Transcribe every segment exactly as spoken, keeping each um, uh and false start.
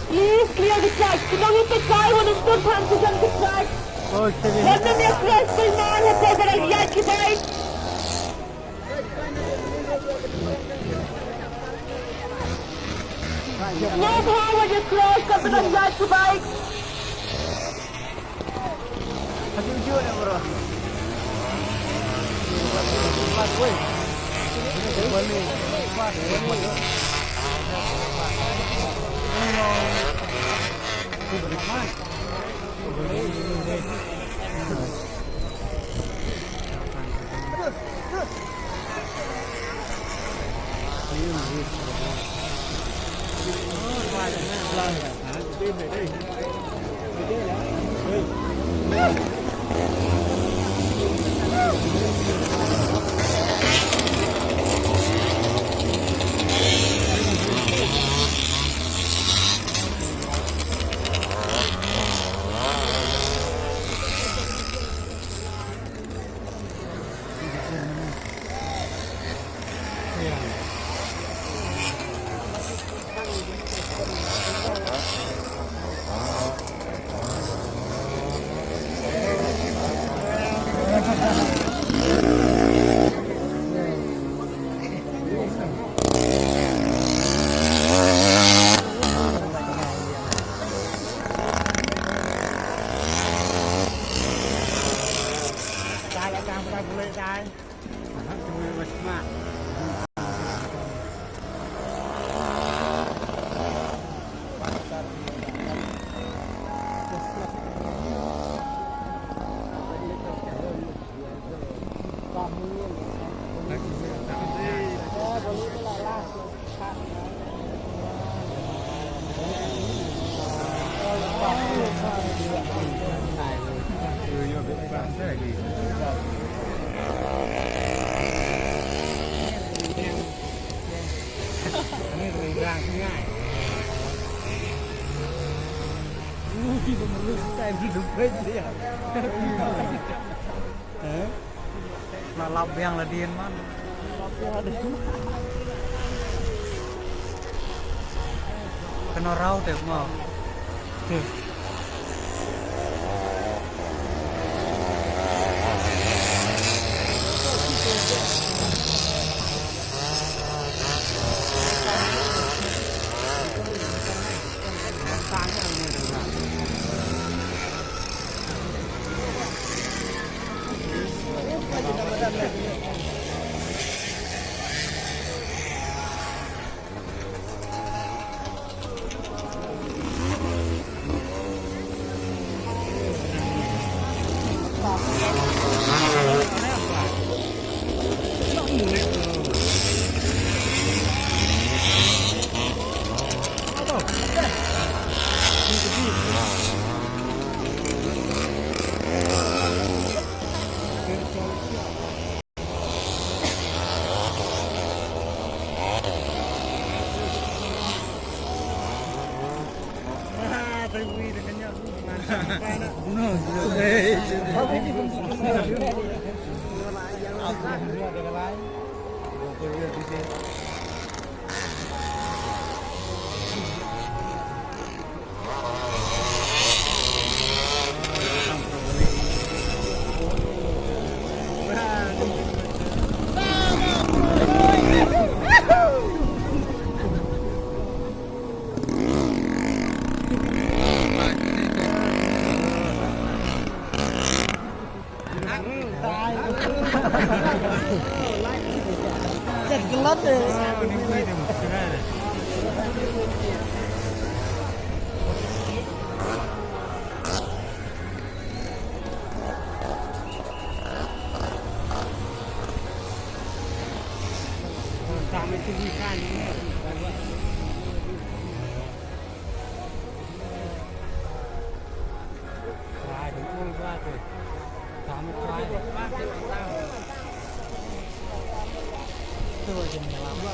Please clear the track. Kynnoh ïa ka kai, wan ym pynphan ka jan ka track. Wan nym ïa crash beiñ man, hynrei ba dang ïaid ki bike. Kynnoh bha, wan ïa crash, kat ba dang ïaid ki bike. Hah? La lap biang la dien man. Kano rau te mo.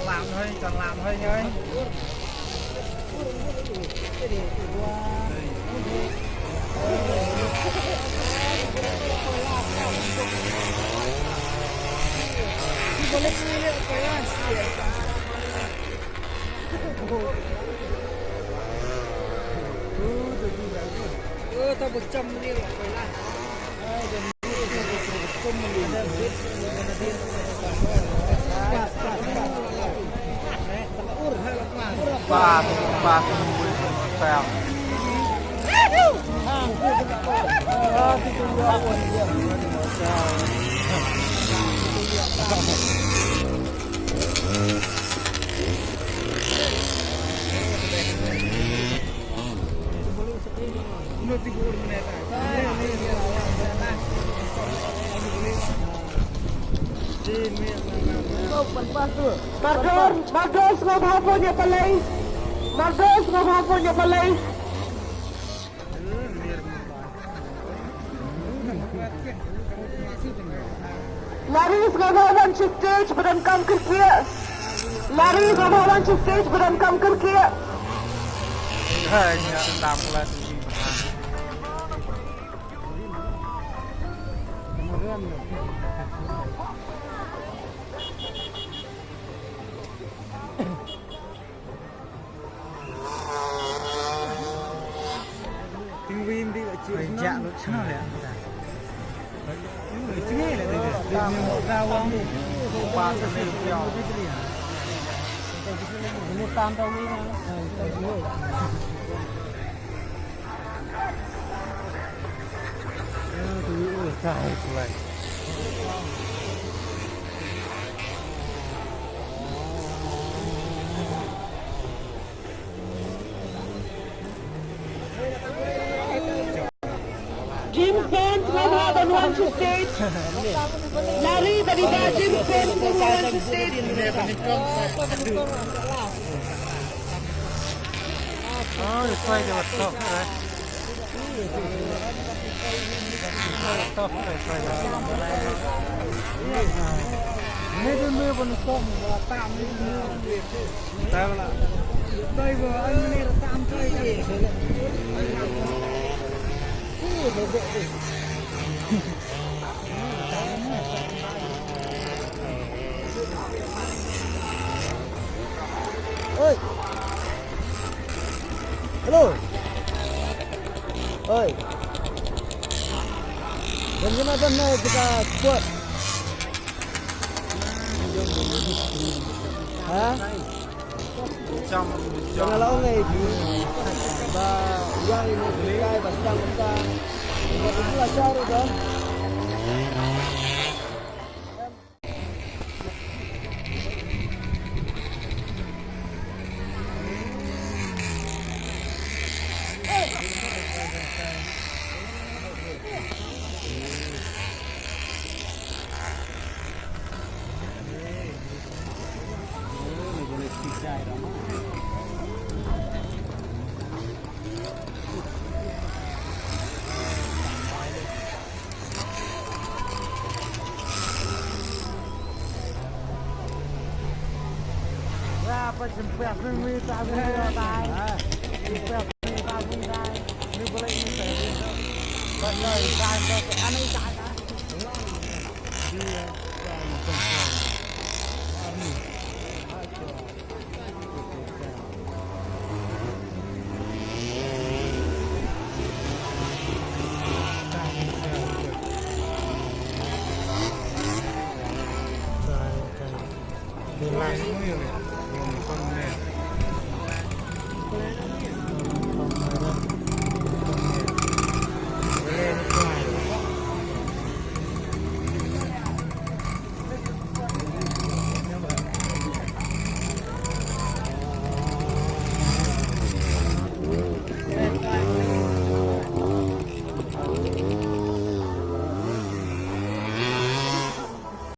Lam hơi, chọn lam hơi nhá. Mardor, Mardor, sngewbha pun ïa balei. Mardor, sngewbha pun ïa balei. Lari sngewbha wan sha stage ba donkam kyrkieh. Lari sngewbha wan sha stage ba donkam kyrkieh. James Bond, sngewbha ban wan sha stage. Lari, lari, James Bond, sngewbha wan sha stage. Oh, it's like a tough, right? Tough, it's like a Oi. Hello. Oi. Bun kane bun ne kita sport. Ha? Jam, jam. Kena lawan ngai. Ba yang ini kai ba jam kita. Ba kita lah cari dong.